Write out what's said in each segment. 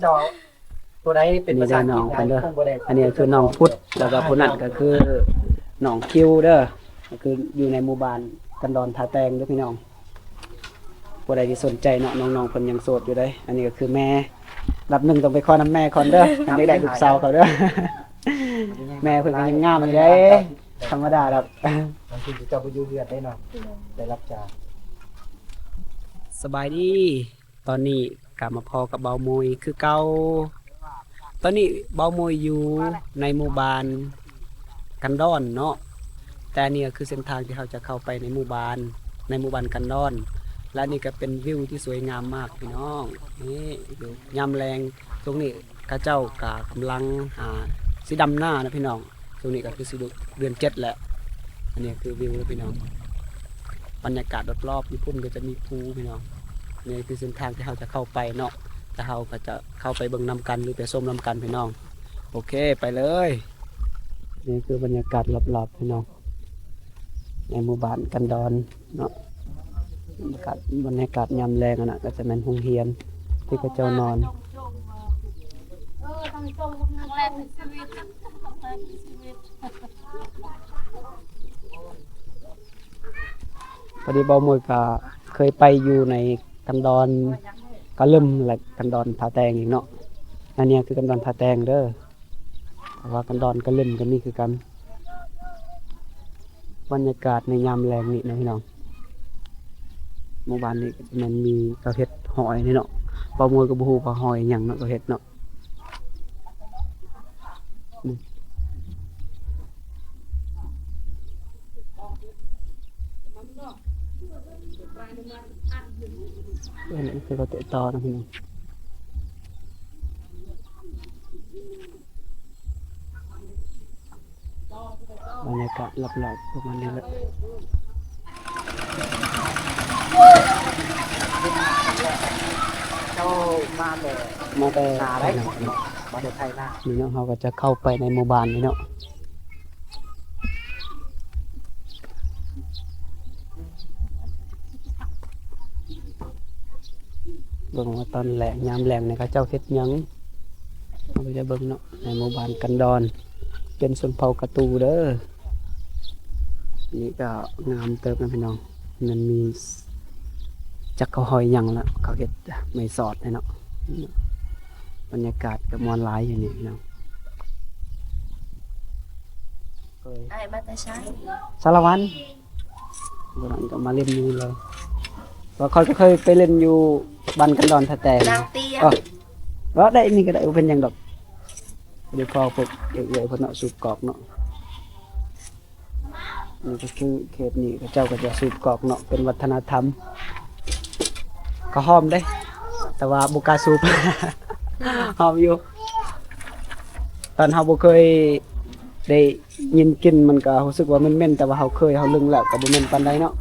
ເຈົ້າ ຜູ້ໃດເປັນພາສາອັງກິດ ອັນນີ້ເດີນ້ອງເພິ່ນເດີ ອັນນີ້ຄືນ້ອງພຸດ ແລ້ວກໍຜູ້ນັ້ນກໍຄືນ້ອງຄິວເດີ ກໍຄືຢູ່ໃນໝູ່ບ້ານກັນດອນທ່າແຕງເດີພີ່ນ້ອງ. ຜູ້ໃດທີ່ສົນໃຈເນາະ ນ້ອງໆເພິ່ນຍັງໂສດຢູ່ເດ້. ອັນນີ້ກໍຄືແມ່ ລຳໜຶ່ງຕ້ອງໄປຂໍນຳແມ່ກ່ອນເດີ ຄັນຢາກໄດ້ລູກສາວເຂົາເດີ. ແມ່ເພິ່ນກໍຍັງງາມຢູ່ເດ້ ທຳມະດາດອກ. ບາງທີເຈົ້າບໍ່ຢູ່ເຮືອນເດ້ເນາະ ໄດ້ຮັບຈ້າງ. ສະບາຍດີ. ຕອນນີ້ກໍມາພໍ້ກັບເບົາມຸຍຄືເກົ່າ. ຕອນນີ້ເບົາມຸຍຢູ່ໃນໝູ່ບ້ານກັນດອນເນາະ ແຕ່ອັນນີ້ກໍຄືເສັ້ນທາງທີ່ເຮົາຈະເຂົ້າໄປໃນໝູ່ບ້ານ ໃນໝູ່ບ້ານກັນດອນ ແລະ ອັນນີ້ກໍເປັນວິວທີ່ສວຍງາມມາກພີ່ນ້ອງ. ນີ້ ຢູ່ຍາມແລງ ຊ່ວງນີ້ເຂົາເຈົ້າກໍກຳລັງ ອ່າ ຊິດຳນານະພີ່ນ້ອງ. ຊ່ວງນີ້ກໍຄືຊິເດືອນເຈັດແລ້ວ. ອັນນີ້ຄືວິວເດີພີ່ນ້ອງ ບັນຍາກາດລອບໆຢູ່ພຸ້ນກໍຈະມີພູພີ່ນ້ອງ. ນີ້ຄືເສັ້ນທາງທີ່ເຮົາຈະເຂົ້າໄປເນາະ ແຕ່ເຮົາກໍຈະເຂົ້າໄປເບິ່ງນຳກັນ ຫຼື ໄປຊົມນຳກັນພີ່ນ້ອງ. ໂອເຄ ໄປເລີຍ. ນີ້ຄືບັນຍາກາດລອບໆພີ່ນ້ອງ ໃນໝູ່ບ້ານກັນດອນເນາະ. ບັນຍາກາດ ບັນຍາກາດຍາມແລງຫັ້ນນະ ກໍຈະແມ່ນໂຮງຮຽນທີ່ເຂົາເຈົ້ານອນ. ພໍດີເບົາມຸຍກໍເຄີຍໄປຢູ່ໃນກັນດອນກະລຶມ ແລະ ກັນດອນທ່າແຕງອີກເນາະ. ອັນນີ້ຄືກັນດອນທ່າແຕງເດີ ແຕ່ວ່າກັນດອນກະລຶມກໍມີຄືກັນ. ບັນຍາກາດໃນຍາມແລງນີ້ນະພີ່ນ້ອງ ໝູ່ບ້ານນີ້ກໍຈະແມ່ນມີເຂົາເຮັດຫອຍນີ້ເນາະ. ເບົາມຸຍກໍບໍ່ຮູ້ວ່າຫອຍຫຍັງເນາະ ເຂົາເຮັດເນາະ. ອັນນີ້ຄືເຂົາເຕະຕໍ່ນະພີ່ນ້ອງ. ບັນຍາກາດລອບໆປະມານນີ້ແຫຼະ. ເຈົ້າມາແຕ່ ມາແຕ່ ນາໄດ໋ ມາແຕ່ໄຖນາ. ນີ້ເນາະ ເຮົາກໍຈະເຂົ້າໄປໃນໝູ່ບ້ານນີ້ເນາະ. ເບິ່ງວ່າຕອນແລງ ຍາມແລງນີ້ເຂົາເຈົ້າເຮັດຫຍັງ ເຮົາກໍຈະເບິ່ງເນາະ. ໃນໝູ່ບ້ານກັນດອນ ເປັນຊົນເຜົ່າກະຕູເດີ. ນີ້ກໍງາມເຕີບນະພີ່ນ້ອງ ມັນມີຈັກເຂົາຫອຍຫຍັງລະ ເຂົາເຮັດໄມ້ສອດໃຫ້ເນາະ. ບັນຍາກາດກໍມ່ວນຫຼາຍຢູ່ນີ້ພີ່ນ້ອງ. ເອີຍ ອ້າຍມາແຕ່ໃສ? ສາລະວັນ. ຕອນນັ້ນກໍມາຫຼິ້ນຢູ່ນີ້ເລີຍ ວ່າຂ້ອຍກໍເຄີຍໄປຫຼິ້ນຢູ່ບ້ານກັນດອນທ່າແຕງ. ນາງເຕ້ຍ ເອີ ເອີ ໄດ້ ນີ້ກໍໄດ້ ບໍ່ເປັນຫຍັງດອກ. ເດີ ພໍພວກເອື້ອຍໆເພິ່ນເນາະ ສູບກອກເນາະ. ນີ້ກໍຄືເຂດນີ້ເຂົາເຈົ້າກໍຈະສູບກອກເນາະ ເປັນວັດທະນະທຳ. ກໍຫອມເດ້ ແຕ່ວ່າບໍ່ກ້າສູບ ຫອມຢູ່. ຕອນເຮົາບໍ່ເຄີຍໄດ້ຍິນກິ່ນມັນກໍຮູ້ສຶກວ່າເໝັນໆ ແຕ່ວ່າເຮົາເຄີຍ ເຮົາລຶ້ງແລ້ວກໍບໍ່ເໝັນປານໃດເນາະ.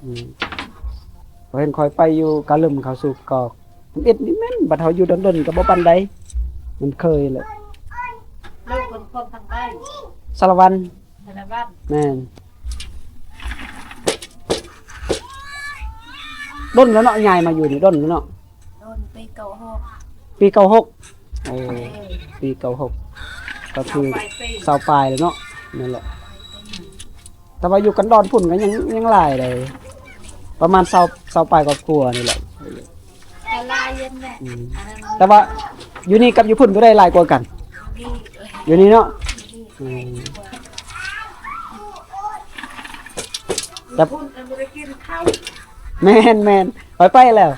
ອືມ ເຫັນຂ້ອຍໄປຢູ່ກະລຶມ ເຂົາສູບກອກ ທຳອິດນີ້ເໝັນ ບັດເຮົາຢູ່ດົນໆ ກໍບໍ່ປານໃດ ມັນເຄີຍແຫຼະ. ລູກເພິ່ນຄົນທາງໃດ? ສາລະວັນ. ສາລະວັນ. ແມ່ນ. ດົນແລ້ວເນາະ ຍ້າຍມາຢູ່ນີ້ດົນແລ້ວເນາະ. ດົນ ປີເກົ້າຫົກ. ປີເກົ້າຫົກ. ໂອ້ ເອີ ປີເກົ້າຫົກ ກໍຄືຊາວປາຍປີ ຊາວປາຍແລ້ວເນາະ. ນັ້ນແຫຼະ ແຕ່ວ່າຢູ່ກັນດອນພຸ້ນກໍຍັງ ຍັງຫຼາຍເດ້ ປະມານຊາວ ຊາວປາຍຄອບຄົວນີ້ແຫຼະ. ກໍຫຼາຍຢູ່ແຫຼະ. ອືມ ອັນນັ້ນ ແຕ່ວ່າຢູ່ນີ້ກັບຢູ່ພຸ້ນ ໂຕໃດຫຼາຍກວ່າກັນ? ຢູ່ນີ້ ຢູ່ນີ້ເນາະ. ອືມ ແຕ່ຢູ່ພຸ້ນກໍບໍ່ໄດ້ກິນເຂົ້າ. ແມ່ນໆ ຂ້ອຍໄປແລ້ວ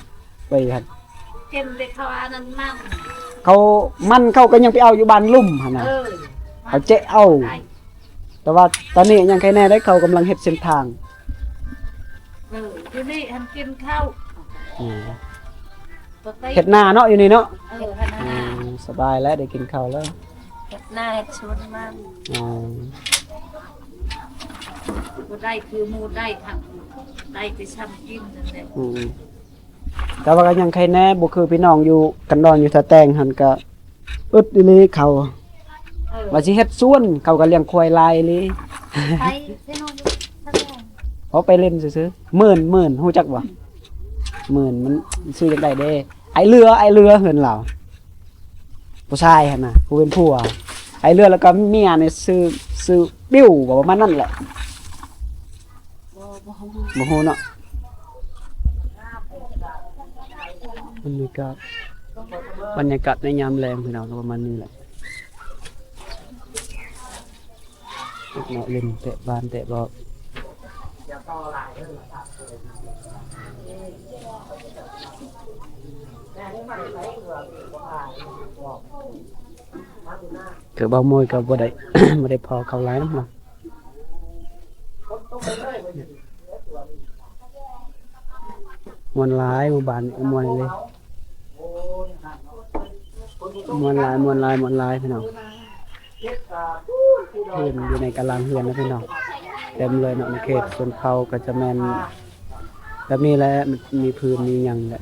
ໄປຫັ້ນ ກິນແຕ່ເຂົ້າອັນນັ້ນມັນ ເຂົ້າມັນ ເຂົາກໍຍັງໄປເອົາຢູ່ບ້ານລຸ່ມຫັ້ນນະ. ເອີ ເຂົາເຈາະເອົາ. ແຕ່ວ່າຕອນນີ້ຍັງໄຄແນ່ໄດ໋ ເຂົາກຳລັງເຮັດເສັ້ນທາງ. ເອີ ຢູ່ນີ້ຫັ້ນກິນເຂົ້າ. ອືມ ເຮັດນາເນາະ ຢູ່ນີ້ເນາະ. ເອີ ເຮັດນາ. ອືມ ສະບາຍແລ້ວ ໄດ້ກິນເຂົ້າແລ້ວ. ເຮັດນາເຮັດສວນມັນ. ອໍ ບໍ່ໄດ້ຄືໝູ່ໄດ້ ທັງໄດ້ໄປຊ້ຳກິນນັ້ນແຫຼະ. ອືມ ແຕ່ວ່າກໍຍັງໄຄແນ່ ບໍ່ຄືພີ່ນ້ອງຢູ່ກັນດອນ ຢູ່ທ່າແຕງຫັ້ນ ກໍອຶດອີ່ຫຼີເຂົາ. ເອີ ວ່າຊິເຮັດສວນ ເຂົາກໍລ້ຽງຄວາຍຫຼາຍອີ່ຫຼີ. ໄປ ໄປນອນຢູ່ທ່າແຕງ. ເອົາໄປຫຼິ້ນຊື່ໆ. ໝື່ນ ໝື່ນ ຮູ້ຈັກບໍ່? ໝື່ນ ມັນຊື່ຈັ່ງໃດເດ້? ອ້າຍເຫຼືອ ອ້າຍເຫຼືອ ເຮືອນລາວ. ຜູ້ຊາຍຫັ້ນນະ ຜູ້ເປັນຜົວ ໄອ້ເລືອດ ແລ້ວກໍເມຍນີ້ຊື່ ຊື່ບິວ ປະມານນັ້ນແຫຼະ. ບໍ່ ບໍ່ຮູ້ ບໍ່ຮູ້ເນາະ. ບັນຍາກາດ ບັນຍາກາດໃນຍາມແລງພີ່ນ້ອງ ກໍປະມານນີ້ແຫຼະ. ເນາະ ຫຼິ້ນແຕະບານແຕະບອກ ຄືເວົ້າມວຍກໍບໍ່ໄດ້ ບໍ່ໄດ້ພໍເຂົ້າຫຼາຍນຳເນາະ. ມ່ວນຫຼາຍ ໝູ່ບ້ານນີ້ມ່ວນອີ່ຫຼີ ມ່ວນຫຼາຍ ມ່ວນຫຼາຍ ມ່ວນຫຼາຍພີ່ນ້ອງ. ເຮືອນຢູ່ໃນກາງລານເຮືອນນະພີ່ນ້ອງ ເຕັມເລີຍເນາະ. ໃນເຂດຊົນເຜົ່າກໍຈະແມ່ນແບບນີ້ແຫຼະ ມີ ມີພື້ນມີຫຍັງແຫຼະ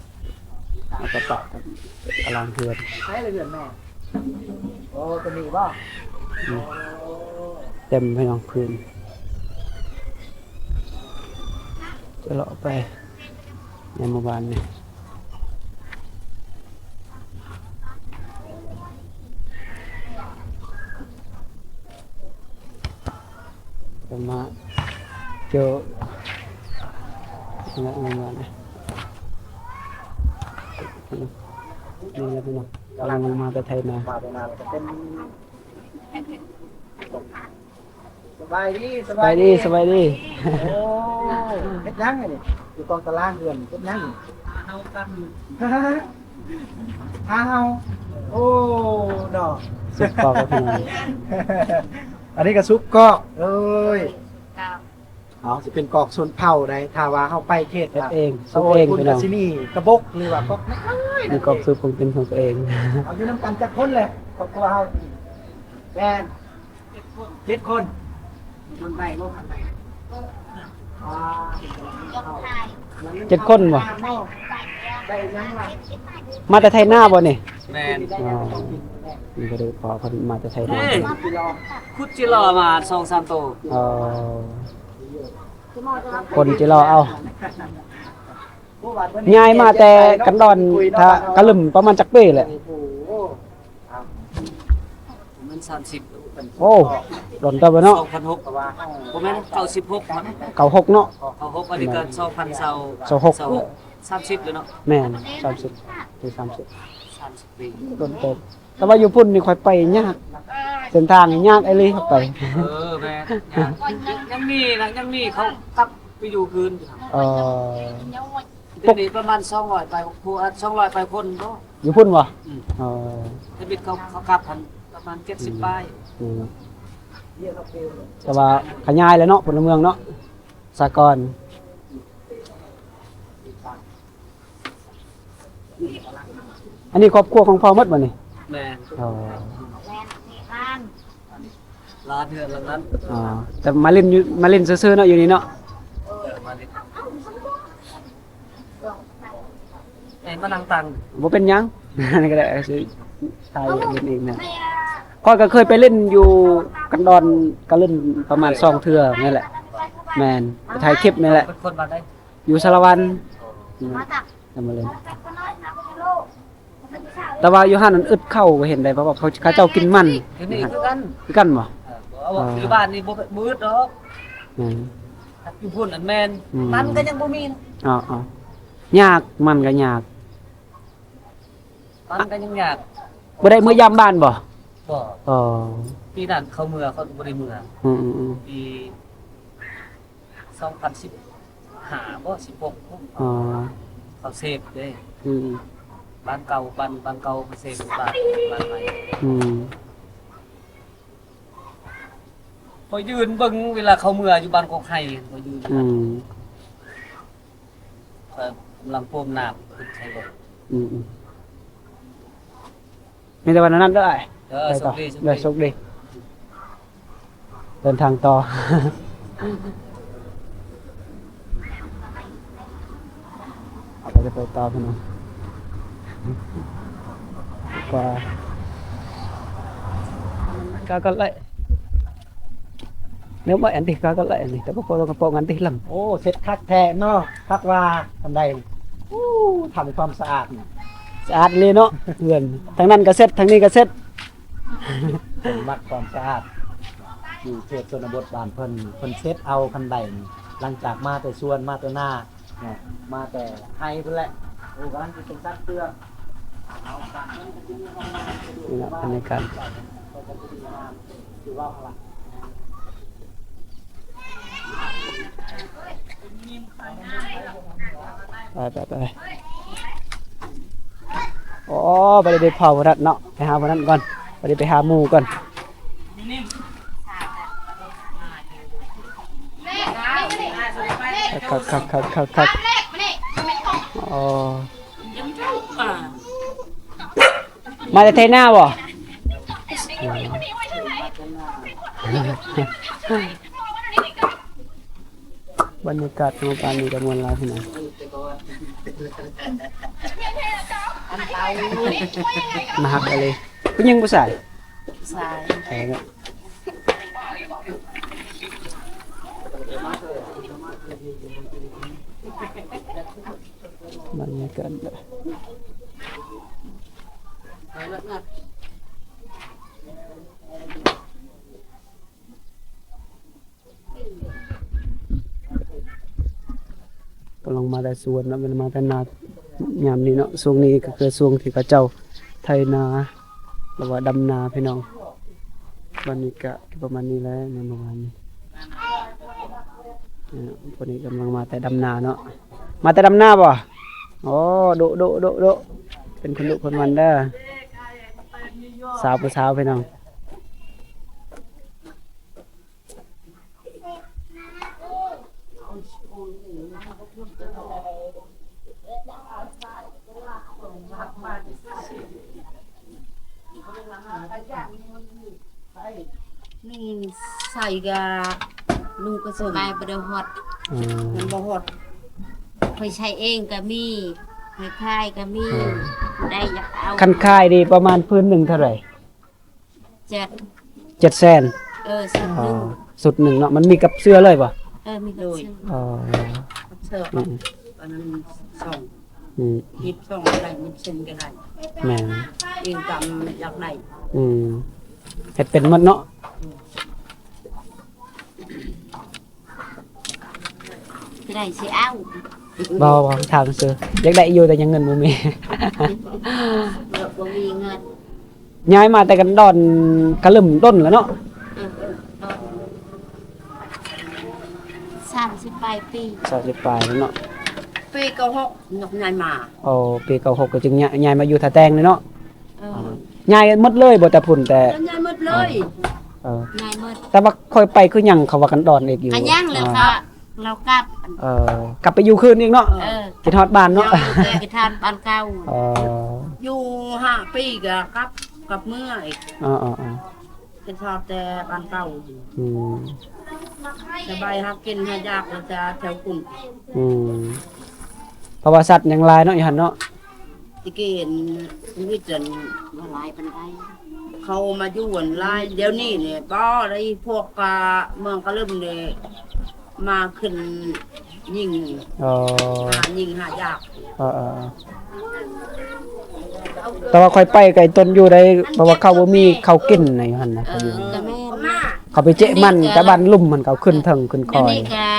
ເອົາກະປະກັບກາງລານເຮືອນ. ໃຊ້ລະເຮືອນແມ່? ໂອ້ ຕົວນີ້ບໍ່? ອືມ ເຕັມພີ່ນ້ອງ ພື້ນ ຈະເລາະໄປໃນໝູ່ບ້ານນີ້. ເປັນມາເຈີ ນີ້ແຫຼະ ນີ້ແຫຼະພີ່ນ້ອງ ກຳລັງລົງມາແຕ່ໄຖນາ. ສະບາຍດີ ສະບາຍດີ ສະບາຍດີ. ໂອ້ ເຮັດຫຍັງອັນນີ້? ຢູ່ກອງຕາລາງເຮືອນເຮັດຫຍັງ? ຫາເຮົາກັນ ຫາເຮົາ. ໂອ້ ເນາະ ສຸກກອກແລ້ວພີ່ນ້ອງ ອັນນີ້ກໍສຸກກອກເອີຍ. ເອົາ ຊິເປັນກອກຊົນເຜົ່າໃດ ຖ້າວ່າເຮົາໄປເຂດ ເຮັດເອງ ສຸກເອງພີ່ນ້ອງ. ຊິມີກະບົກ ຫຼືວ່າກອກນ້ອຍໆ ມີກອກສຸກເປັນຂອງຕົວເອງ. ເອົາ ຢູ່ນຳກັນຈັກຄົນແຫຼະ ຄອບຄົວເຮົາ? ແມ່ນ ເຈັດຄົນ ເຈັດຄົນ. ເຈັດຄົນບໍ່? ມາແຕ່ໄຖນາບໍ່ນີ້? ແມ່ນ. ອໍ ນີ້ກໍໄດ້ພໍເພິ່ນມາແຕ່ໄຖນາ. ເອີ ຂຸດຈິລໍມາສອງສາມໂຕ. ອໍ ຄົນຈິລໍເອົາ. ຍ້າຍມາແຕ່ກັນດອນ ຖ້າກະລຶມປະມານຈັກປີແຫຼະ? ປະມານສາມສິບ. ໂອ້ ດົນເຕີບແລ້ວເນາະ. ສອງພັນຫົກ ບໍ່ແມ່ນ ເກົ້າສິບຫົກ ເກົ້າຫົກເນາະ. ເກົ້າຫົກ ອັນນີ້ກໍສອງພັນຊາວ ຊາວຫົກ ຊາວຫົກ ສາມສິບແລ້ວເນາະ. ແມ່ນ ສາມສິບ ປີ ສາມສິບ ສາມສິບປີ ດົນເຕີບ. ແຕ່ວ່າຢູ່ພຸ້ນນີ້ຂ້ອຍໄປຍາກ ເສັ້ນທາງນີ້ຍາກອີ່ຫຼີໄປ. ເອີ ແມ່ນ ຍາກ. ຍັງມີນະ ຍັງມີເຂົາກັບໄປຢູ່ຄືນ. ເອີ ດຽວນີ້ປະມານສອງຮ້ອຍປາຍຄົວ ສອງຮ້ອຍປາຍຄົນບໍ່? ຢູ່ພຸ້ນບໍ່? ອືມ ເອີ ທຳອິດເຂົາ ເຂົາກັບຫັ້ນປະມານເຈັດສິບປາຍ. ອືມ ແຕ່ວ່າຂະຫຍາຍແລ້ວເນາະ ພົນລະເມືອງເນາະ ສາກອນ. ອັນນີ້ຄອບຄົວຂອງພໍ່ໝົດບໍ່ນີ້? ແມ່ນ. ອໍ ແມ່ນ ມີບ້ານ ຫຼານເຮືອນຫຼັງນັ້ນ. ອໍ ແຕ່ມາຫຼິ້ນຢູ່ ມາຫຼິ້ນຊື່ໆເນາະ ຢູ່ນີ້ເນາະ. ເອີ ມາຫຼິ້ນ ເອີ ມານັ່ງຕັງ ບໍ່ເປັນຫຍັງ. ນີ້ກໍໄດ້ ຊິຖ່າຍເປັນອີກແນວ. ຂ້ອຍກໍເຄີຍໄປຫຼິ້ນຢູ່ກັນດອນ ກໍຫຼິ້ນປະມານສອງເທື່ອນີ້ແຫຼະ. ແມ່ນ ໄປຖ່າຍຄລິບນີ້ແຫຼະ. ເປັນຄົນບ້ານໃດ? ຢູ່ສາລະວັນ. ອືມ ມາເລີຍ. ແຕ່ວ່າຢູ່ຫັ້ນອັນອຶດເຂົ້າ ເຫັນໄດ້ ເພາະວ່າເຂົາ ເຂົາເຈົ້າກິນມັນ. ຢູ່ນີ້ຄືກັນ ຄືກັນບໍ່? ເອີ ບໍ່ ຢູ່ບ້ານນີ້ບໍ່ ບໍ່ອຶດດອກ. ແມ່ນ ຢູ່ພຸ້ນອັນແມ່ນ. ອືມ ມັນກໍຍັງບໍ່ມີ. ອໍ ອໍ ຍາກ ມັນກໍຍາກ ມັນກໍຍັງຍາກ. ບໍ່ໄດ້ເມືອຢາມບ້ານບໍ່? ບໍ່. ອໍ ປີນັ້ນເຂົາເມືອ ເຂົາບໍ່ໄດ້ເມືອ. ອືມໆໆ ປີ ສອງພັນສິບຫ້າບໍ່ ສິບຫົກ. ອໍ ເຂົາເຊບເດ້. ອືມ ບ້ານເກົ່າ ບ້ານ ບ້ານເກົ່າເຊບ ບ້ານ ບ້ານໃໝ່. ອືມ ຂ້ອຍຢືນເບິ່ງເວລາເຂົາເມືອຢູ່ບ້ານກອກໄຮ່ ຂ້ອຍຢືນ. ອືມ ຂ້ອຍກຳລັງໂປ້ມນ້ຳຂຶ້ນໃສ່ລົດ. ອືມໆ ມີແຕ່ວ່ານັ້ນເດີ. ເດີ ໂຊກດີ ໂຊກດີ ເດີ ໂຊກດີ ເດີນທາງຕໍ່. ເຮົາກໍຈະໄປຕໍ່ພີ່ນ້ອງ ກວ່າ ກະກໍໄດ້ ແນວມາອັນທີ່ກະກໍໄດ້ອັນນີ້ ແຕ່ບໍ່ພໍຕ້ອງກະໂປະງານຕິລຳ. ໂອ້ ເຊັດຄັກແທ້ເນາະ ຄັກວ່າອັນໃດ. ໂອ້ ທຳຄວາມສະອາດ ສະອາດເລີຍເນາະ ເຮືອນ ທາງນັ້ນກໍເຊັດ ທາງນີ້ກໍເຊັດ. ເພິ່ນມັກຄວາມສະອາດ ຢູ່ເຂດຊົນນະບົດບ້ານເພິ່ນ ເພິ່ນເຊັດເອົາຄັນໄດນີ້ ຫຼັງຈາກມາແຕ່ສວນ ມາແຕ່ນາເນາະ ມາແຕ່ໄຮ່ພຸ້ນແຫຼະ ໂອ້ ກຳລັງຊິເປັນສັດເຄື່ອງ ນີ້ແຫຼະບັນຍາກາດ ໄປ ໄປ ໄປ ອໍ ບໍ່ໄດ້ໄປເຝົ້າຜູ້ນັ້ນເນາະ ໄປຫາຜູ້ນັ້ນກ່ອນ ບໍ່ໄດ້ໄປຫາໝູ່ກ່ອນ ຄັກໆໆໆໆ ອໍ ມາແຕ່ໄຖນາບໍ່? ບັນຍາກາດຂອງບ້ານນີ້ກໍມ່ວນຫຼາຍພີ່ນ້ອງ ໜ້າຮັກອີ່ຫຼີ ຜູ້ຍິງຜູ້ຊາຍ? ຊາຍ ເອີ ບັນຍາກາດ ກຳລັງມາແຕ່ສວນເນາະ ແມ່ນມາແຕ່ນາຍາມນີ້ເນາະ ຊ່ວງນີ້ກໍຄືຊ່ວງທີ່ເຂົາເຈົ້າໄຖນາ ຫຼືວ່າດຳນາພີ່ນ້ອງ ບັນຍາກາດ ປະມານນີ້ແຫຼະ ໃນມື້ວານນີ້ ເອີ ພວກນີ້ກຳລັງມາແຕ່ດຳນາເນາະ ມາແຕ່ດຳນາບໍ່? ໂອ້ ດຸ ດຸ ດຸ ດຸ ເປັນຄົນດຸຄົນໝັ່ນເດີ ສາວຜູ້ສາວພີ່ນ້ອງ ນຸ່ງໃສ່ກະນຸ່ງກະສະບາຍ ບໍ່ໄດ້ຮອດ ອືມ ມັນບໍ່ຮອດ ຂ້ອຍໃຊ້ເອງກະມີ ຂ້ອຍຂາຍກະມີ ອືມ ໄດ້ຢາກເອົາ ຄັນຂາຍນີ້ປະມານພື້ນໜຶ່ງເທົ່າໃດ? ເຈັດ ເຈັດແສນ ເອີ ຊຸດໜຶ່ງ ຊຸດໜຶ່ງເນາະ ມັນມີກັບເສື້ອເລີຍບໍ່? ເອີ ມີກັບເສື້ອ ອໍ ກັບເສື້ອ ອືມ ອັນນັ້ນສອງ ອືມ ຍິບສອງກໍໄດ້ ຍິບເຊັ່ນກໍໄດ້ ແມ່ນ ອີງຕາມຢາກໄດ້ ອືມ ເຮັດເປັນໝົດເນາະ ອືມ ຊິໄດ້ຊິເອົາ ບໍ່ ບໍ່ ຖາມຊື່ ຢາກໄດ້ຢູ່ ແຕ່ຍັງເງິນບໍ່ມີ ບໍ່ມີເງິນ ຍ້າຍມາແຕ່ກັນດອນກະລຶ້ມດົນແລ້ວເນາະ ເອີ ສາມສິບປາຍປີ ສາມສິບປາຍແລ້ວເນາະ ປີເກົ້າຫົກ ຍ້າຍມາ ໂອ້ ປີເກົ້າຫົກ ກໍຈຶ່ງຍ້າຍ ຍ້າຍມາຢູ່ທ່າແຕງນີ້ເນາະ ເອີ ຍ້າຍໝົດເລີຍບໍ່ ແຕ່ພຸ້ນແຕ່ ຍ້າຍໝົດເລີຍ ເອີ ຍ້າຍໝົດ ແຕ່ວ່າຂ້ອຍໄປຄືຫຍັງ ເຂົາວ່າກັນດອນອີກຢູ່ ກໍຍັງແລ້ວ ອ່າ ກໍລາວກັບ ເອີ ກັບໄປຢູ່ຄືນອີກເນາະ ເອີ ຄິດຮອດບ້ານເນາະ ຄິດຮອດບ້ານເກົ່າ ເອີ ຢູ່ຫ້າປີກໍກັບ ກັບເມືອອີກ ເອີໆໆ ຄິດຮອດແຕ່ບ້ານເກົ່າ ອືມ ສະບາຍ ຫາກິນຫາຢາກແລ້ວຈະແຖວພຸ້ນ ອືມ ເພາະວ່າສັດຍັງຫຼາຍເນາະ ຢູ່ຫັ້ນເນາະ ແຕ່ກີ້ອັນ ຊີວິດອັນ ບໍ່ຫຼາຍປານໃດ ເຂົາມາຢູ່ອັນຫຼາຍ ດຽວນີ້ນີ້ບໍ່ໄດ້ ພວກກະເມືອງກະລຶ້ມນີ້ ມາຂຶ້ນຍິງ ອໍ ຫາຍິງຫາຢາກ ເອີໆໆ ແຕ່ວ່າຂ້ອຍໄປໄກຕົນຢູ່ໃດ ເພາະວ່າເຂົາບໍ່ມີເຂົ້າກິນໃນຫັ້ນນະ ເອີ ເຂົາຢູ່ ກໍແມ່ນ ເຂົາໄປເຈາະມັນແຕ່ບ້ານລຸ່ມຫັ້ນ ເຂົາຂຶ້ນເທິງຂຶ້ນຄອຍ ດຽວນີ້ກະ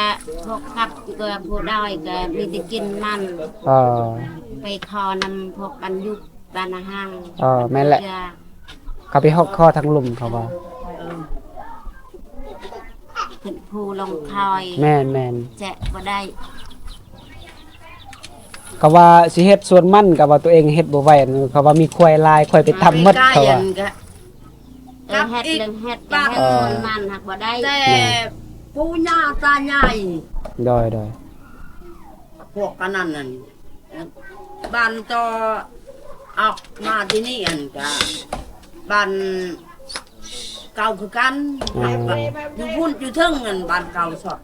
ພວກກັບ ກໍຜູ້ດອຍກໍມີແຕ່ກິນມັນ ເອີ ໄປຂໍນຳພວກບັນຍຸກ ບ້ານນາຮັງ ເອີ ແມ່ນແຫຼະ ເຂົາໄປຮອດຂໍທາງລຸ່ມເຂົາວ່າ ເອີ ຂຶ້ນພູລົງຄອຍ ແມ່ນໆ ແຈະບໍ່ໄດ້ ເຂົາວ່າຊິເຮັດສວນມັນ ກໍວ່າຕົວເອງເຮັດບໍ່ໄຫວ ເຂົາວ່າມີຄວາຍຫຼາຍ ຄວາຍໄປຕຳໝົດ ເຂົາວ່າ ເອີ ເຮັດເລື່ອງເຮັດ ເອີ ມັນຫາກບໍ່ໄດ້ ແຕ່ ແມ່ນ ປູ່ຍ່າຕາຍາຍ ໂດຍໆ ພວກອັນນັ້ນນັ້ນ ບ້ານຕໍ່ອອກມາທີ່ນີ້ ອັນກະບ້ານເກົ່າຄືກັນ ອືມ ຢູ່ພຸ້ນຢູ່ເທິງ ອັນບ້ານເກົ່າຊອກ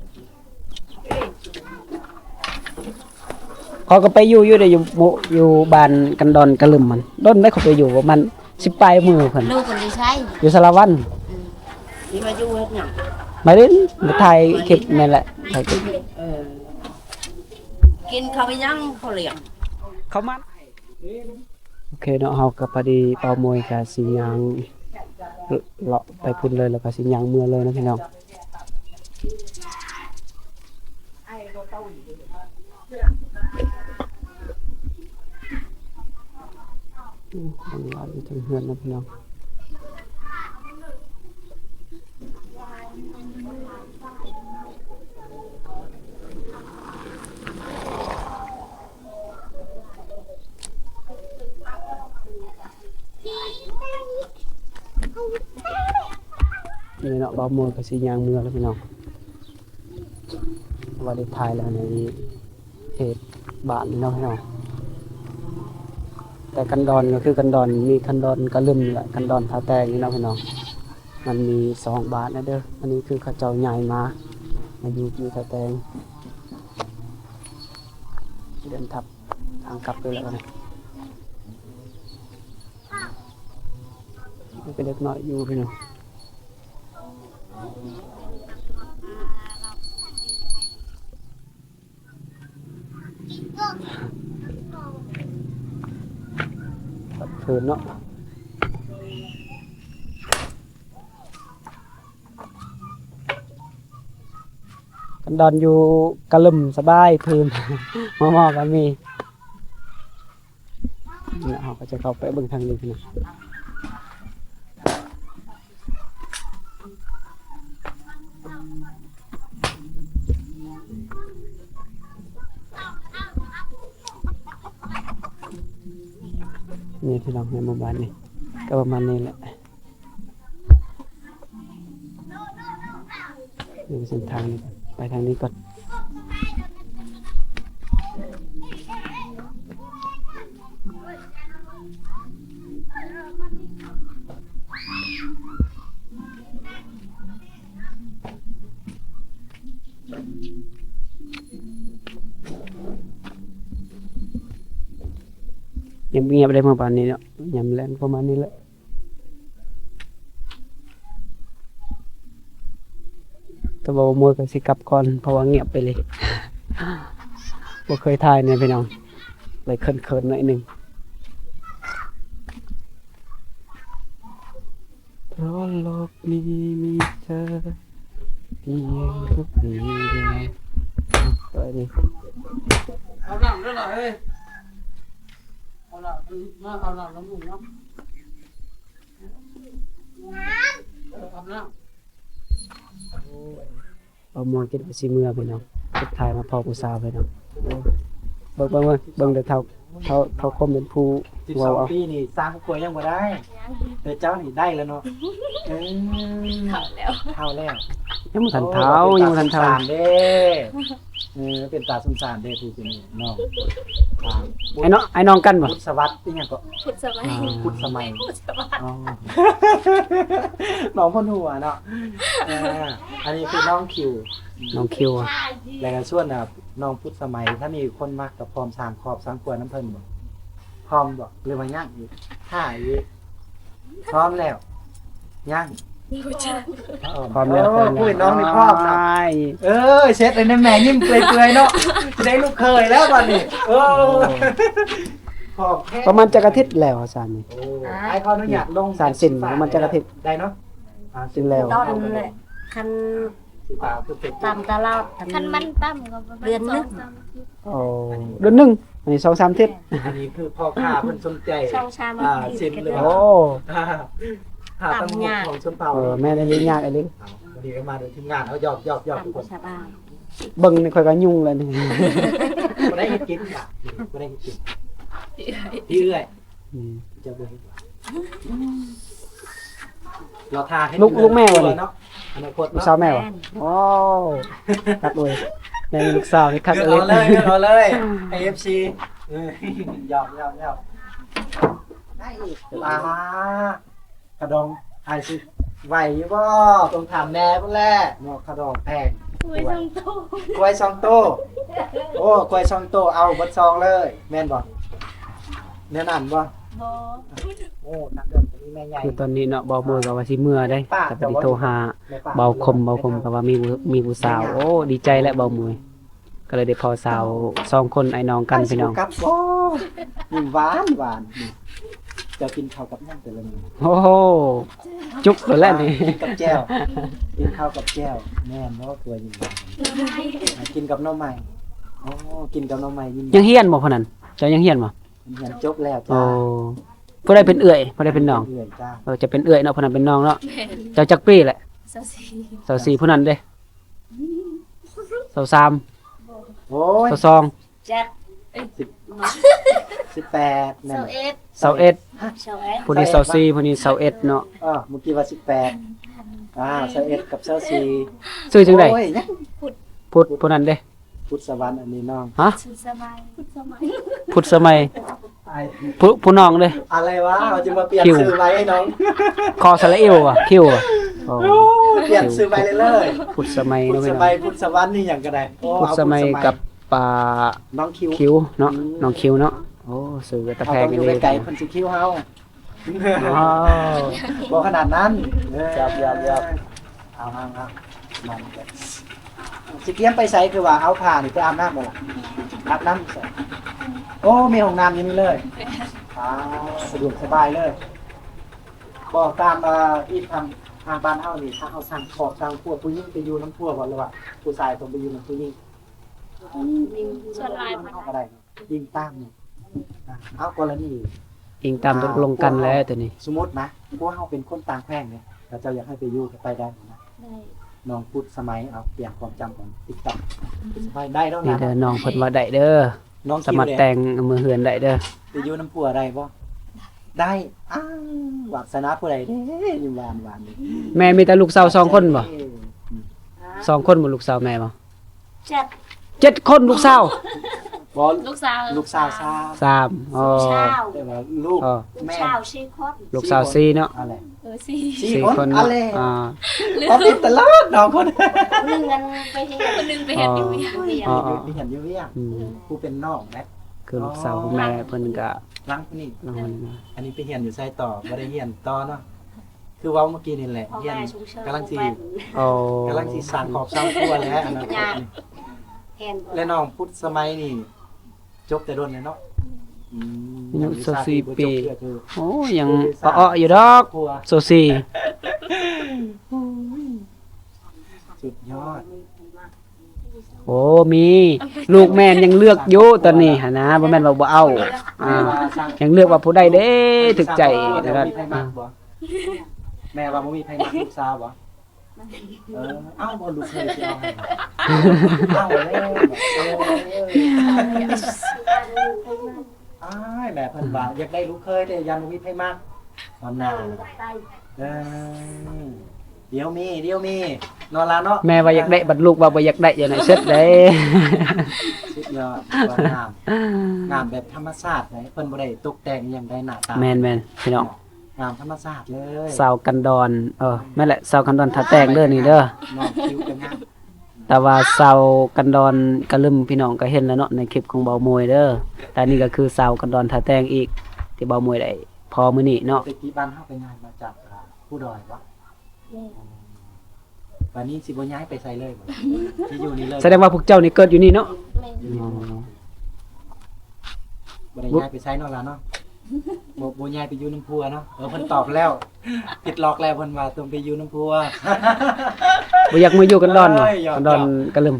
ຂ້ອຍກໍໄປຢູ່ ຢູ່ໄດ້ຢູ່ໝູ່ ຢູ່ບ້ານກັນດອນກະລຶ້ມຫັ້ນ ດົນໄດ໋ ຂ້ອຍໄປຢູ່ປະມານສິບປາຍມື້ເພິ່ນ ລູກເພິ່ນຢູ່ໃສ? ຢູ່ສາລະວັນ ອືມ ຊິມາຢູ່ເຮັດຫຍັງ? ມາຫຼິ້ນ ມາຖ່າຍຄລິບນີ້ແຫຼະ ເອີ ກິນເຂົ້າຫຍັງ ເຂົາລ້ຽງ ເຂົ້າມັນ ໂອເຄເນາະ ເຮົາກໍພໍດີ ເປົ້າໂມຍກໍຊິຍ່າງ ເລາະໄປພຸ້ນເລີຍ ແລ້ວກໍຊິຍ່າງເມືອເລີຍນະພີ່ນ້ອງ. ອືມ ບັນຍາກາດຢູ່ເທິງເຮືອນນະພີ່ນ້ອງ. ນີ້ເນາະ ບ່າວມວນກໍຊິຍ່າງເມືອແລ້ວພີ່ນ້ອງ ວ່າໄດ້ຖ່າຍແລ້ວໃນເຂດບ້ານນີ້ເນາະພີ່ນ້ອງ. ແຕ່ກັນດອນກໍຄືກັນດອນ ມີກັນດອນກະລຶມ ແລະ ກັນດອນທ່າແຕງນີ້ເນາະພີ່ນ້ອງ. ມັນມີສອງບ້ານນະເດີ ອັນນີ້ຄືເຂົາເຈົ້າຍ້າຍມາ ມາຢູ່ ຢູ່ທ່າແຕງ ເດີນທັບທາງກັບເລີຍແຫຼະບັດນີ້. ມີແຕ່ເດັກນ້ອຍຢູ່ພີ່ນ້ອງ. ພັກພື້ນເນາະ ກັນດອນຢູ່ກະລຶມສະບາຍ ພື້ນໝໍ່ໆກໍມີ. ເຮົາກໍຈະເຂົ້າໄປເບິ່ງທາງນີ້ນະ. ນີ້ພີ່ນ້ອງ ໃນໝູ່ບ້ານນີ້ກໍປະມານນີ້ແຫຼະ. ນີ້ເສັ້ນທາງນີ້ ໄປທາງນີ້ກ່ອນ. ງຽບໆ ໄດ້ມາປານນີ້ເນາະ ຍາມແລງປະມານນີ້ແຫຼະ. ແຕ່ວ່າບໍ່ໝົດກໍຊິກັບກ່ອນ ເພາະວ່າງຽບໄປເລີຍ ບໍ່ເຄີຍຖ່າຍແນ່ພີ່ນ້ອງ ເລີຍເຂີນໆ ໜ້ອຍໜຶ່ງ. ເພາະໂລກນີ້ມີເທີພຽງຜູ້ດຽວ. ເອົານ້ຳເດີລະເຮີ້ຍ ເອົານ້ຳ ມາເອົານ້ຳນຳລູກເນາະ. ເອີ ອາບນ້ຳ. ໂອ້ຍ ເວົ້າມ່ວນ ຄິດວ່າຊິເມືອພີ່ນ້ອງ ສຸດທ້າຍມາພໍ້ຜູ້ສາວພີ່ນ້ອງ. ໂອ້ຍ ເບິ່ງ ເບິ່ງ ເບິ່ງ ເບິ່ງແຕ່ເຖົ້າ ເຖົ້າ ເຖົ້າຄົມເປັນຜູ້ເວົ້າເອົາ. ສິບສອງປີນີ້ສ້າງຄົວຍັງບໍ່ໄດ້ ແຕ່ເຈົ້ານີ້ໄດ້ແລ້ວເນາະ. ເອີ ເຖົ້າແລ້ວ ເຖົ້າແລ້ວ ຍັງບໍ່ທັນເຖົ້າ ໂອ້ຍ ຍັງບໍ່ທັນເຖົ້າ ຕາສົງສານເດ້. ເອີ ເປັນຕາສົງສານເດ້ຜູ້ຄົນນີ້ນ້ອງ. ອ່າ ໄອ້ນ້ອງ ໄອ້ນ້ອງກັນບໍ່? ພຸດສະຫວັດ ອີຫຍັງເກາະ? ພຸດສະໄໝ ພຸດສະໄໝ ພຸດສະຫວັດ. ອໍ ນ້ອງພົ້ນຫົວເນາະ. ເອີ ອັນນີ້ຄືນ້ອງຄິວ ນ້ອງຄິວ ແລ້ວກໍຊວນ ອ່າ ນ້ອງພຸດສະໄໝ ຖ້າມີຄົນມັກກໍພ້ອມສ້າງຄອບສ້າງຄົວນຳເພິ່ນບໍ່? ພ້ອມບໍ່ ຫຼືວ່າຍັງອີກ? ຖ້າອີກ ພ້ອມແລ້ວ ຍັງ ບໍ່ຈັກ ເອີ ພ້ອມແລ້ວ ໂອ້ ຜູ້ນ້ອງນີ້ພ້ອມນະ. ເອີ ເຊັດແລ້ວນະ ແມ່ຍິ້ມເປື່ອຍໆເນາະ ຈະໄດ້ລູກເຂີຍແລ້ວບັດນີ້. ເອີ ພ້ອມແທ້. ປະມານຈັກອາທິດແລ້ວ ອາຈານນີ້? ໂອ້ ອ້າຍຂໍອະນຸຍາດລົງ ສານສິ້ນປະມານຈັກອາທິດ? ໄດ້ເນາະ ອ່າ ສິ້ນແລ້ວ ຕອນນັ້ນແຫຼະ ຄັນ ຕາມຕະຫຼອດ ຄັນມັນຕ່ຳກໍປະມານເດືອນໜຶ່ງ ສອງສາມອາທິດ. ໂອ້ ເດືອນໜຶ່ງ ອັນນີ້ສອງສາມອາທິດ. ອັນນີ້ຄືພໍ່ຄ້າເພິ່ນສົນໃຈ ສອງສາມອາທິດ ອ່າ ສິ້ນ ຫຼືວ່າ ໂອ້ ຖ້າຕ້ອງຂອງຊົນເຜົ່າ. ເອີ ແມ່ນອີ່ຫຼີ ຍາກອີ່ຫຼີ. ເອົາ ວັນນີ້ກໍມາໂດຍທີມງານເຮົາ ຢອກໆໆ ທຸກຄົນ. ເບິ່ງນີ້ຂ້ອຍກໍຍຸ່ງແລ້ວນີ້ ບໍ່ໄດ້ເຮັດກິນ ບໍ່ໄດ້ເຮັດກິນ. ພີ່ເອື້ອຍ ອືມ ຈະບໍ່ເຮັດ ລໍຖ້າໃຫ້ ລູກ ລູກແມ່ບໍ່ນີ້? ເນາະ ອະນາຄົດ ລູກສາວແມ່ບໍ່? ແມ່ນ. ໂອ້ ຄັກເວີຍ ແມ່ມີລູກສາວນີ້ຄັກເລີຍ. ເລືອກເອົາເລີຍ ເລືອກເອົາເລີຍ ເອັຟຊີ. ເອີ ຢອກໆໆ ໄດ້ອີກ ອ່າ ຂະດອງ ອ້າຍຊິໄຫວຢູ່ບໍ່? ຕ້ອງຖາມແມ່ພຸ້ນແຫຼະເນາະ. ຂະດອງແພງ ຄວາຍສອງໂຕ ຄວາຍສອງໂຕ. ໂອ້ ຄວາຍສອງໂຕ ເອົາເບິດສອງເລີຍ ແມ່ນບໍ່? ແນວນັ້ນບໍ່? ບໍ່. ໂອ້ ນັກເດີນມີແມ່ໃຫຍ່. ຄືຕອນນີ້ເນາະ ບ່າວໂມຍກໍວ່າຊິເມືອເດ້ ແຕ່ກໍໄດ້ໂທຫາບ່າວຄົມ ບ່າວຄົມກໍວ່າມີ ມີຜູ້ສາວ. ໂອ້ ດີໃຈແຫຼະບ່າວໂມຍ ກໍເລີຍໄດ້ພໍ້ສາວສອງຄົນ ອ້າຍນ້ອງກັນພີ່ນ້ອງ. ກັບບໍ່ ຍິ້ມຫວານໆ. ເຈົ້າກິນເຂົ້າກັບຫຍັງແຕ່ລະມື້? ໂອ້ໂຫ ເຈົ້າ ຈຸກໂລດແຫຼະນີ້ ກິນກັບແຈ່ວ ກິນເຂົ້າກັບແຈ່ວ ແມ່ນບໍ່? ຕົວຍິງ ກິນກັບໜໍ່ໄມ້ ອໍ ກິນກັບໜໍ່ໄມ້ຍິງ ຍັງຮຽນບໍ່ຜູ້ນັ້ນ? ເຈົ້າຍັງຮຽນບໍ່? ຮຽນຈົບແລ້ວ ໂອ້ ຈ້າ ຜູ້ໃດເປັນເອື້ອຍ ຜູ້ໃດເປັນນ້ອງ? ເອື້ອຍຈ້າ ເອີ ຈະເປັນເອື້ອຍເນາະ ຜູ້ນັ້ນເປັນນ້ອງເນາະ ແມ່ນ ເຈົ້າຈັກປີແຫຼະ? ຊາວສີ່ ຊາວສີ່ ຜູ້ນັ້ນເດ້? ຊາວສາມ ໂອ້ຍ ຊາວສອງ ຈັກ ເອີຍ ສິບ ສິບແປດ ແມ່ນ ຊາວເອັດ ຊາວເອັດ ຊາວເອັດ ຜູ້ນີ້ຊາວສີ່ ຜູ້ນີ້ຊາວເອັດເນາະ ເອີ ເມື່ອກີ້ວ່າສິບແປດ ອ່າ ຊາວເອັດກັບຊາວສີ່ ຊື່ຈັ່ງໃດ? ໂອ້ຍ ພຸດ ພຸດ ຜູ້ນັ້ນເດ້? ພຸດສະຫວັນ ອັນນີ້ນ້ອງ ຮະ? ພຸດສະໄໝ ພຸດສະໄໝ ພຸດສະໄໝ ຜູ້ ຜູ້ນ້ອງເດ້? ອະໄລວະ ເຮົາຈະມາປ່ຽນຊື່ໃໝ່ໃຫ້ນ້ອງ ຄອສະຫຼະອິວຫວາ ຄິວຫວາ ໂອ້ ໂອ້ ປ່ຽນຊື່ໃໝ່ເລີຍ ພຸດສະໄໝ ພຸດສະໄໝ ພຸດສະຫວັນ ອີ່ຫຍັງກໍໄດ້ ໂອ້ ພຸດສະໄໝ ເອົາພຸດສະໄໝ ກັບ ອ່າ ນ້ອງຄິວ ຄິວເນາະ ອືມ ນ້ອງຄິວເນາະ ໂອ້ ຊື່ເປັນຕາແພງອີ່ຫຼີ ເຮົາຕ້ອງຢູ່ໄກໆ ເພິ່ນຊິຄິວເຮົາ ອໍ ບໍ່ຂະໜາດນັ້ນ ເອີ ຢອກໆໆ ເອົາໆໆ ມັນກໍ ຊິກຽມໄປໃສ? ຄືວ່າເອົາຜ້ານີ້ໄປອາບນ້ຳບໍ່ລະ? ອາບນ້ຳໃສ? ໂອ້ ມີຫ້ອງນ້ຳຢູ່ນີ້ເລີຍ ອ່າ ສະດວກສະບາຍເລີຍ ບໍ່ ຕາມ ເອີ ອີກທາງ ທາງບ້ານເຮົານີ້ ຖ້າເຮົາສ້າງຄອບສ້າງຄົວ ຜູ້ຍິງໄປຢູ່ນຳຜົວບໍ່ ຫຼືວ່າຜູ້ຊາຍຕ້ອງໄປຢູ່ນຳຜູ້ຍິງ? ອືມ ສ່ວນຫຼາຍມັນກໍໄດ້ ອີງຕາມນີ້ ອ່າ ເອົາ ກໍລະນີ ອີງຕາມ ອ່າ ຕົກລົງກັນແຫຼະ ຕົວນີ້ ສົມມຸດນະ ພວກເຮົາເປັນຄົນຕ່າງແຂວງເດ້ ຖ້າເຈົ້າຢາກໃຫ້ໄປຢູ່ກໍໄປໄດ້ນະ ໄດ້ ນ້ອງພຸດສະໄໝ ເອົາ ປ່ຽນຄວາມຈຳຂອງຕິກຕອກ ອືມ ສະໄໝ ໄດ້ແລ້ວນະ ນີ້ເດີ ນ້ອງເພິ່ນວ່າໄດ້ເດີ ນ້ອງ ສາມາດແຕ່ງເມືອເຮືອນໄດ້ເດີ ໄປຢູ່ນຳຜົວໄດ້ບໍ່? ໄດ້ ອ້າວ ວາດສະໜາຜູ້ໃດເດ້ ຢູ່ບ້ານ ບ້ານນີ້ ແມ່ມີແຕ່ລູກສາວສອງຄົນບໍ່? ເອີ ສອງຄົນບໍ່ ລູກສາວແມ່ບໍ່? ເຈັດ ເຈັດຄົນ ລູກສາວ ບໍ່ ລູກສາວ ລູກສາວສາມ ສາມ ອໍ ລູກສາວ ແຕ່ວ່າລູກ ອໍ ລູກສາວສີ່ຄົນ ລູກສາວສີ່ເນາະ ອັນແຫຼະ ເອີ ສີ່ ສີ່ ສີ່ຄົນ ອັນແຫຼະ ອ່າ ເປັນຕະຫຼາດນ້ອງຄົນ ຄົນໜຶ່ງອັນໄປເຮັດ ຄົນໜຶ່ງໄປເຮັດຢູ່ວຽກ ອໍ ໄປຮຽນຢູ່ວຽກ ອືມ ຜູ້ເປັນນ້ອງແຫຼະ ຄືລູກສາວ ອໍ ຂອງແມ່ເພິ່ນກະ ຫຼັງຜູ້ນີ້ ຫຼັງຜູ້ນີ້ນະ ອັນນີ້ໄປຮຽນຢູ່ໃສຕໍ່? ບໍ່ໄດ້ຮຽນຕໍ່ເນາະ ຄືເວົ້າເມື່ອກີ້ນີ້ແຫຼະ ຮຽນກຳລັງຊິ ໂອ້ ກຳລັງຊິສ້າງຄອບສ້າງຄົວແຫຼະ ອະນາຄົດນີ້ ແລະ ນ້ອງພຸດສະໄໝນີ້ ຈົບແຕ່ດົນແລ້ວເນາະ ອືມ ອາຍຸຊາວສີ່ປີ ໂອ້ ຍັງປະເອາະຢູ່ດອກ ຊາວສີ່ ສຸດຍອດ ໂອ້ ມີ ລູກແມ່ນຍັງເລືອກຢູ່ຕອນນີ້ຫັ້ນນະ ບໍ່ແມ່ນວ່າບໍ່ເອົາ ອ່າ ຍັງເລືອກວ່າຜູ້ໃດເດ້ຖືກໃຈ ແມ່ວ່າບໍ່ມີໃຜມັກ ແມ່ວ່າບໍ່ມີໃຜມັກລູກສາວບໍ່? ເອີ ເອົ້າ ບໍ່ລູກເຂີຍຊິເອົາໃຫ້ ເອົາແລ້ວ ເອີ ອ້າຍ ແມ່ເພິ່ນວ່າຢາກໄດ້ລູກເຂີຍ ແຕ່ຢ້ານບໍ່ມີໃຜມັກ ຕອນໜ້າ ເອີ ດຽວມີ ດຽວມີ ເນາະຫຼານເນາະ ແມ່ວ່າຢາກໄດ້ ບັດລູກວ່າບໍ່ຢາກໄດ້ ຈັ່ງໃດເສັດເດ້ ສຸດຍອດ ງາມ ງາມແບບທຳມະຊາດເດ້ ເພິ່ນບໍ່ໄດ້ຕົກແຕ່ງອີ່ຫຍັງໃດ ໜ້າຕາ ແມ່ນໆ ພີ່ນ້ອງ ງາມທຳມະຊາດເລີຍ ສາວກັນດອນ ເອີ ແມ່ນແຫຼະ ສາວກັນດອນທ່າແຕງເດີນີ້ເດີ ນ້ອງຄິວກໍງາມ ແຕ່ວ່າສາວກັນດອນກະລຶມ ພີ່ນ້ອງກໍເຫັນແລ້ວເນາະ ໃນຄລິບຂອງເບົາໂມຍເດີ ແຕ່ນີ້ກໍຄືສາວກັນດອນທ່າແຕງອີກ ທີ່ເບົາໂມຍໄດ້ພໍມື້ນີ້ເນາະ ແຕ່ກີ້ບ້ານເຮົາໄປຍ້າຍມາຈາກ ອ່າ ພູດອຍບໍ່? ແມ່ນ ບາດນີ້ຊິບໍ່ຍ້າຍໄປໃສເລີຍບໍ່? ຊິຢູ່ນີ້ເລີຍ ສະແດງວ່າພວກເຈົ້ານີ້ເກີດຢູ່ນີ້ເນາະ? ແມ່ນ ອໍ ບໍ່ໄດ້ຍ້າຍໄປໃສເນາະຫຼານເນາະ? ບໍ່ ບໍ່ຍ້າຍໄປຢູ່ນຳຜົວເນາະ? ເອີ ເພິ່ນຕອບແລ້ວ ຕິດລັອກແລ້ວ ເພິ່ນວ່າຕ້ອງໄປຢູ່ນຳຜົວ ບໍ່ຢາກມາຢູ່ກັນດອນບໍ່? ເອີຍ ຫຍອກໆ ກັນດອນກະລຶມ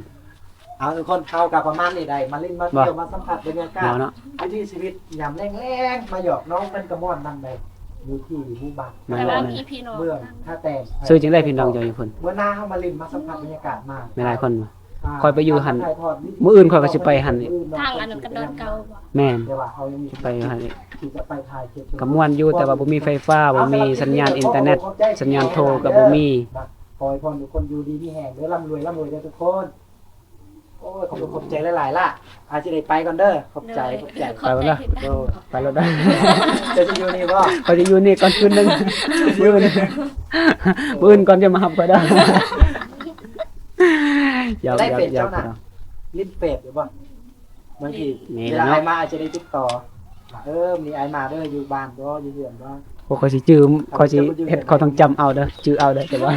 ເອົາ ທຸກຄົນ ເຮົາກໍປະມານນີ້ໄດ໋ ມາຫຼິ້ນມາທ່ຽວ ມາສຳຜັດບັນຍາກາດ ເນາະ ວິຖີຊີວິດຍາມແລງໆ ມາຫຍອກນ້ອງເພິ່ນກະມ່ວນນຳໄດ໋ ຢູ່ທີ່ໝູ່ບ້ານ ແມ່ນ ແມ່ນ ເມືອງທ່າແຕງ ຊື່ຈັ່ງໃດພີ່ນ້ອງເຈົ້າຢູ່ພຸ້ນ? ເມື່ອໜ້າເຮົາມາຫຼິ້ນມາສຳຜັດບັນຍາກາດມາ ມີຫຼາຍຄົນບໍ່? ຂ້ອຍໄປຢູ່ຫັ້ນ ມື້ອື່ນຂ້ອຍກໍຊິໄປຫັ້ນອີກ ທາງອັນກັນດອນເກົ່າບໍ່? ແມ່ນ ໄປຢູ່ຫັ້ນອີກ ກໍມ່ວນຢູ່ ແຕ່ວ່າບໍ່ມີໄຟຟ້າ ບໍ່ມີສັນຍານອິນເຕີເນັດ ສັນຍານໂທກໍບໍ່ມີ ຂໍໃຫ້ພວກທຸກຄົນຢູ່ດີມີແຮງເດີ ລ່ຳລວຍ ລ່ຳລວຍເດີທຸກຄົນ ໂອ້ຍ ຂອບ ຂອບໃຈຫຼາຍໆ ລະ ອາດຊິໄດ້ໄປກ່ອນເດີ ຂອບໃຈ ຂອບໃຈ ໄປກ່ອນເດີ ໂດຍ ໄປແລ້ວເດີ ເຈົ້າຊິຢູ່ນີ້ບໍ່? ຂ້ອຍຊິຢູ່ນີ້ກ່ອນຄືນໜຶ່ງ ມື້ອື່ນ ມື້ອື່ນກ່ອນຈະມາຮັບຂ້ອຍເດີ ຢອກໆ ຫຼິ້ນເຟສຢູ່ບໍ່? ບາງທີເວລາອ້າຍມາອາດຈະໄດ້ຕິດຕໍ່ ເອີ ມື້ນີ້ອ້າຍມາເດີ ຢູ່ບ້ານບໍ່ ຢູ່ເຮືອນບໍ່? ໂອ້ ຂ້ອຍຊິຈື່ ຂ້ອຍຊິເຮັດ ຂ້ອຍຕ້ອງຈຳເອົາເດີ ຈື່ເອົາເດີ ແຕ່ວ່າ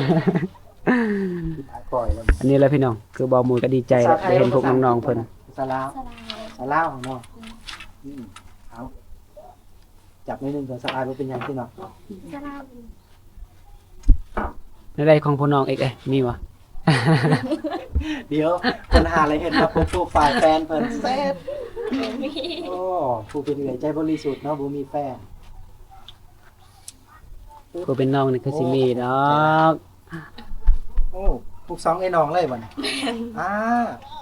ອັນນີ້ແຫຼະພີ່ນ້ອງ ຄືເບົາໂມຍກໍດີໃຈແຫຼະ ໄດ້ເຫັນພວກນ້ອງໆເພິ່ນ ພາສາລາວ ພາສາລາວເນາະ ອືມ ເອົາ ຈັບໜ້ອຍໜຶ່ງ ພາສາລາວບໍ່ເປັນຫຍັງຕິເນາະ ພາສາລາວ ອືມ ນໃດຂອງຜູ້ນ້ອງເອກເອີຍ ມີບໍ່? ດຽວ ເພິ່ນຫາລະເຫັນວ່າໂປຣໄຟລ໌ແຟນເພິ່ນເຊັດ. ໂອ້ ຜູ້ເປັນເອື້ອຍໃຈບໍລິສຸດເນາະ ບໍ່ມີແຟນ. ຜູ້ເປັນນ້ອງນີ້ຄືຊິມີດອກ. ໂອ້ ລູກສອງເອື້ອຍນ້ອງເລີຍບໍ່ນີ້? ແມ່ນ. ອ່າ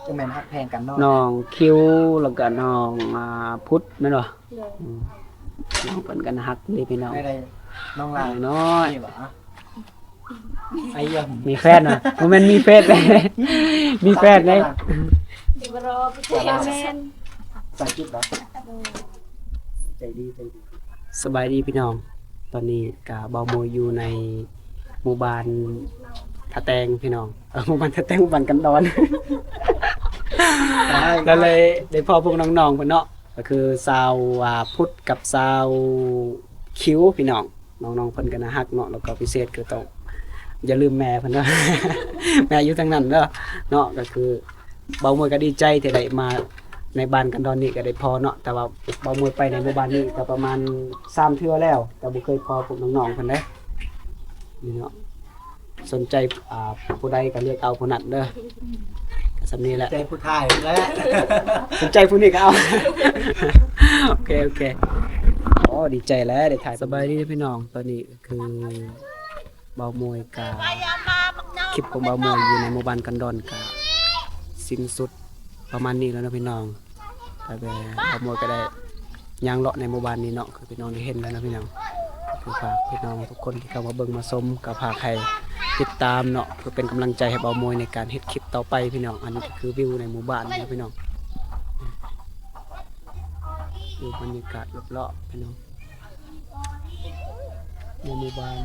ຈັ່ງແມ່ນຮັກແພງກັນເນາະ. ນ້ອງຄິວ ແລ້ວກໍນ້ອງ ອ່າ ພຸດແມ່ນບໍ່? ໂດຍ. ອືມ ນ້ອງເພິ່ນກໍຮັກເລີຍພີ່ນ້ອງ. ໄດ້ໆ ນ້ອງຫຼ້ານ້ອຍນີ້ຫວາ? ໄອ້ຍະ ມີແຟນຫວາ? ບໍ່ແມ່ນມີເຟສເດ້ ມີແຟນເດ້. ຊິບໍ່ລໍ ແມ່ນ ພາສາອັງກິດເນາະ. ໂດຍ. ໃຈດີ ໃຈດີ. ສະບາຍດີພີ່ນ້ອງ ຕອນນີ້ກະບ່າວໂມຍຢູ່ໃນໝູ່ບ້ານທ່າແຕງພີ່ນ້ອງ. ເອີ ໝູ່ບ້ານທ່າແຕງ ໝູ່ບ້ານກັນດອນ ກໍເລີຍໄດ້ພໍ້ພວກນ້ອງໆເພິ່ນເນາະ ກໍຄືສາວ ອ່າ ພຸດກັບສາວຄິວພີ່ນ້ອງ. ນ້ອງໆເພິ່ນກໍໜ້າຮັກເນາະ ແລ້ວກໍພິເສດຄືຕ້ອງ ຢ່າລືມແມ່ເພິ່ນເດີ ແມ່ຢູ່ທາງນັ້ນເດີເນາະ. ກໍຄືບ່າວໂມຍກໍດີໃຈທີ່ໄດ້ມາໃນບ້ານກັນດອນນີ້ ກໍໄດ້ພໍ້ເນາະ ແຕ່ວ່າບ່າວໂມຍໄປໃນໝູ່ບ້ານນີ້ກໍປະມານສາມເທື່ອແລ້ວ ແຕ່ບໍ່ເຄີຍພໍ້ພວກນ້ອງໆເພິ່ນເດ້ ນີ້ເນາະ. ສົນໃຈ ອ່າ ຜູ້ໃດກໍເລືອກເອົາຜູ້ນັ້ນເດີ ກໍສ່ຳນີ້ແຫຼະ. ໃຈຜູ້ທ້າຍແຫຼະ ສົນໃຈຜູ້ນີ້ກໍເອົາ. ໂອເຄ ໂອເຄ. ໂອ້ ດີໃຈແຫຼະໄດ້ຖ່າຍ. ສະບາຍດີພີ່ນ້ອງ ຕອນນີ້ຄືບ່າວໂມຍກະ ຄລິບຂອງບ່າວໂມຍຢູ່ໃນໝູ່ບ້ານກັນດອນກະສິ້ນສຸດປະມານນີ້ແລ້ວເນາະພີ່ນ້ອງ. ກະແບບບ່າວໂມຍກະໄດ້ຍ່າງເລາະໃນໝູ່ບ້ານນີ້ເນາະ ຄືພີ່ນ້ອງໄດ້ເຫັນແລ້ວເນາະພີ່ນ້ອງ. ກະຄືຝາກພີ່ນ້ອງທຸກຄົນທີ່ເຂົ້າມາເບິ່ງມາຊົມ ກະຝາກໃຫ້ຕິດຕາມເນາະ ເພື່ອເປັນກຳລັງໃຈໃຫ້ບ່າວໂມຍໃນການເຮັດຄລິບຕໍ່ໄປພີ່ນ້ອງ. ອັນນີ້ກະຄືວິວໃນໝູ່ບ້ານເນາະພີ່ນ້ອງ. ຄືບັນຍາກາດລອບໆພີ່ນ້ອງ ໃນໝູ່ບ້ານ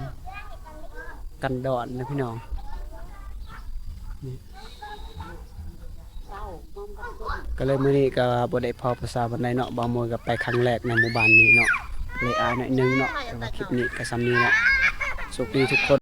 ກັນດອນນະພີ່ນ້ອງ. ນີ້ ກໍເລີຍມື້ນີ້ກໍບໍ່ໄດ້ພໍ້ຜູ້ສາວປານໃດເນາະ ບ່າວໂມຍກໍໄປຄັ້ງແລກໃນໝູ່ບ້ານນີ້ເນາະ ເລີຍອາຍໜ້ອຍໜຶ່ງເນາະ. ແຕ່ວ່າຄລິບນີ້ກໍສ່ຳນີ້ເນາະ ໂຊກດີທຸກຄົນ.